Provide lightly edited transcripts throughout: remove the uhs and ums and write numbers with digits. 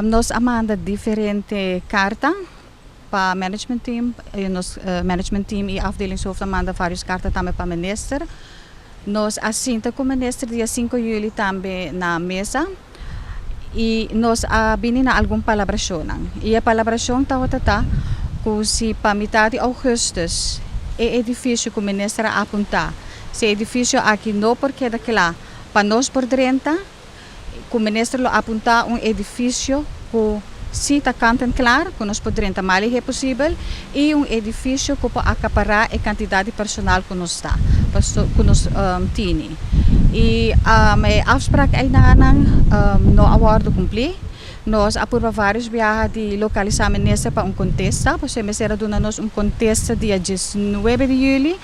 Nos a manda diferente karta pa management team, nos management team i afdelingshoofd a manda varios karta tambe pa minister. Nos a sinta ku minister dia 5 yüli tambe na mesa i nos a bini na algun palabrashonnan. I e palabrashon tabata ta ku si pa mitar di ougùstùs e edifisio ku minister a apuntá, si e edifisio aki no por keda kla pa nos por drenta, ku minister lo apuntá un edifisio ku si ta kant en klar, ku nos por drenta mas lihé posibel, i un edifisio ku por akapará e kantidat di personal ku nos ta, ku nos tini. I e afsprak einan no a wòrdu kumplí. Nos a purba vários biaha di lokalisá minister pa un kontesta, pasobra e mester a duna nos un kontesta dia 19 di yüli.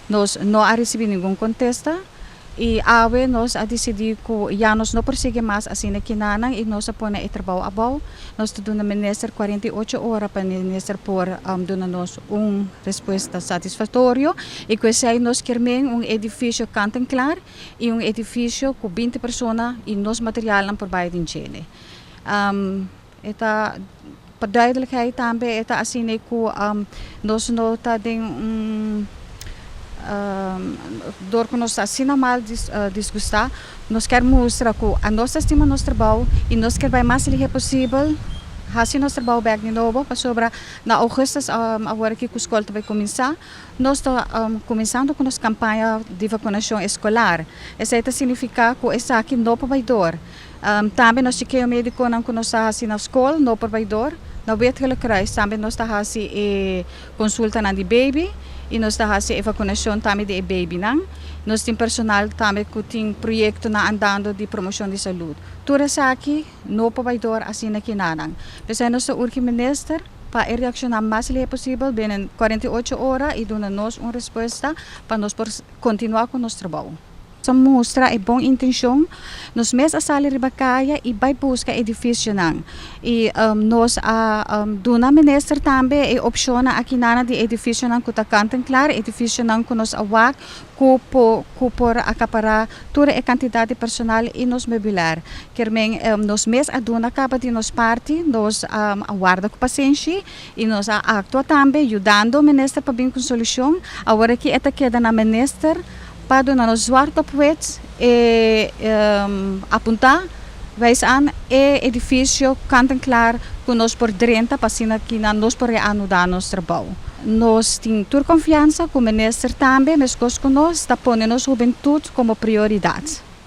Nos no a risibí ningun kontesta. I awe nos a disidí ku ya nos no por sigui mas asina kinanan i nos a pone e trabou abou. Nos ta duna minister 48 ora pa minister por duna nos un respuesta satisfaktorio i ku esei nos kier men un edifisio kant en klar i un edifisio ku 20 persona i nos materialnan por bai den djele. E ta pa duidelijkheid tambe e ta asina ku nos no ta den un dor ku nos ta asina mal disgustá, nos kier mustra ku anos ta stima nos trabou i nos kier bai mas lihé posibel hasi nos trabou bèk di nobo pasobra na ougùstus awor aki ku skol ta bai kuminsá nos ta kuminsando ku nos kampaña di vakunashon eskolar. Esei ta signifiká ku esaki no por bai dor. Tambe nos chekeo médikonan ku nos ta hasi na skol no por bai dor. Na Wit Gele Kruis tambe nos ta hasi e konsultanan di baby i nos ta hasi e vakunashon tambe di e babynan. Nos tin personal tambe ku tin proyektonan andando di promoshon di salud. Tur esaki no por bai dor asina kinanan. P'esei nos ta urgi minister pa e reakshoná mas lihé posibel binnen 48 ora i duna nos un respuesta pa nos por kontinuá ku nos trabou. Ta mustra e bon intencion. Nos mes a sali riba caya y bay busca edificionan. Y nos a duna minister tambe e opcionnan akinana di edificionan cu ta kant en klaar, edificionan cu nos a wak cu por cu por acapara tur e cantidad di personal y nos meubilair. Kier men nos mes a duna caba di nos parti, nos a warda cu pasenshi y nos a actua tambe yudando minister pa bin cu un solucion. Awor aki e ta keda na minister pa duna nos zwart op wit e apuntá, wijs aan e edifisio kant en klaar ku nos por drenta pa asina kinan nos por reanudá nos trabou. Nos tin tur konfiansa ku minister tambe, meskos ku nos, ta pone nos hubentut komo prioridat.